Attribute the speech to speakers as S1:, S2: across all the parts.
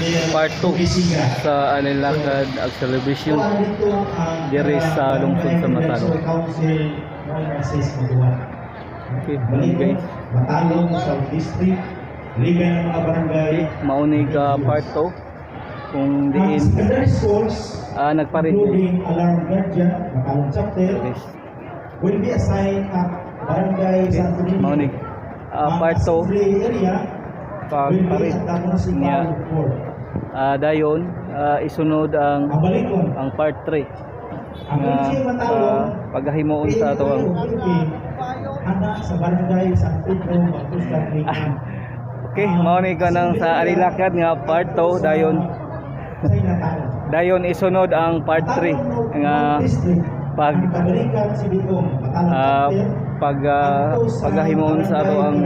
S1: Mayor
S2: Part 2
S1: Bisiga.
S2: Sa Alilakad ag celebration
S1: So, dito ang
S2: diri sa lungsod sa
S1: Barangay
S2: Matalom.
S1: Advisory Council noong assist magawa.
S2: Okay,
S1: Balikon,
S2: guys.
S1: Matalom, South District, Liga ng mga barangay.
S2: Okay, mauni ka part 2 kung
S1: Ang
S2: diin
S1: secondary schools,
S2: nagparid
S1: including Alarm Guardian, Matalom Chapter,
S2: guys.
S1: will be assigned at Barangay
S2: Okay,
S1: Santo Niño.
S2: mauni
S1: Ang
S2: part 2
S1: assembly area will be
S2: pagparid
S1: at the municipal
S2: niya.
S1: court.
S2: Dayon isunod ang
S1: Ang Balikon,
S2: ang part 3
S1: ang
S2: nga
S1: LGU Matalom,
S2: paghimuon sa ato ang
S1: ana sa Barangay San Pedro Bautista Ligan.
S2: Okay, mao ni ka nang sa Alilakad nga part 2, dayon dayon isunod ang part 3 nga pag pag paghimuon sa ato ang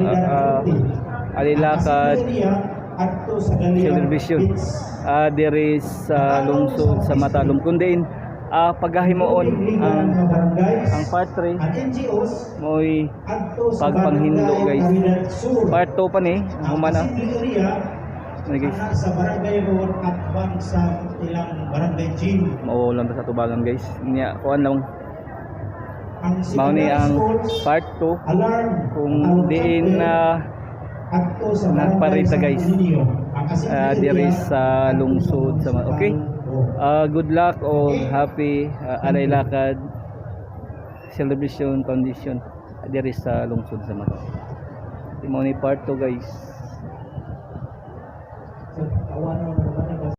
S2: Alilakad celebration diri sa lungsod sa Matalom, kun diin paghimuon ang part 3
S1: Ang NGOs
S2: mo'y
S1: adto sa
S2: pagpanghinlo,
S1: Barangay
S2: guys.
S1: Caridad Sur.
S2: Part 2 pa ni
S1: Ang
S2: human na
S1: assembly area
S2: ano, guys.
S1: ana sa Barangay Road at bang sa ilang barangay gym.
S2: Mao lang ta sa tubangan, guys, niya kuan lang.
S1: Ang
S2: Mao ni
S1: secondary
S2: ang
S1: schools,
S2: part 2
S1: alarm
S2: kung
S1: Matalom
S2: diin
S1: Chapter,
S2: na
S1: adto sa
S2: nagparita,
S1: Barangay Santo
S2: guys.
S1: Niño. Ang assembly
S2: Diri
S1: area,
S2: sa
S1: adto
S2: lungsod sa okay.
S1: Municipal Hall.
S2: Good luck o happy Alay Lakad Celebration Foundation diri sa lungsod sa Mata. Mao ni part 2, guys.
S1: So, awan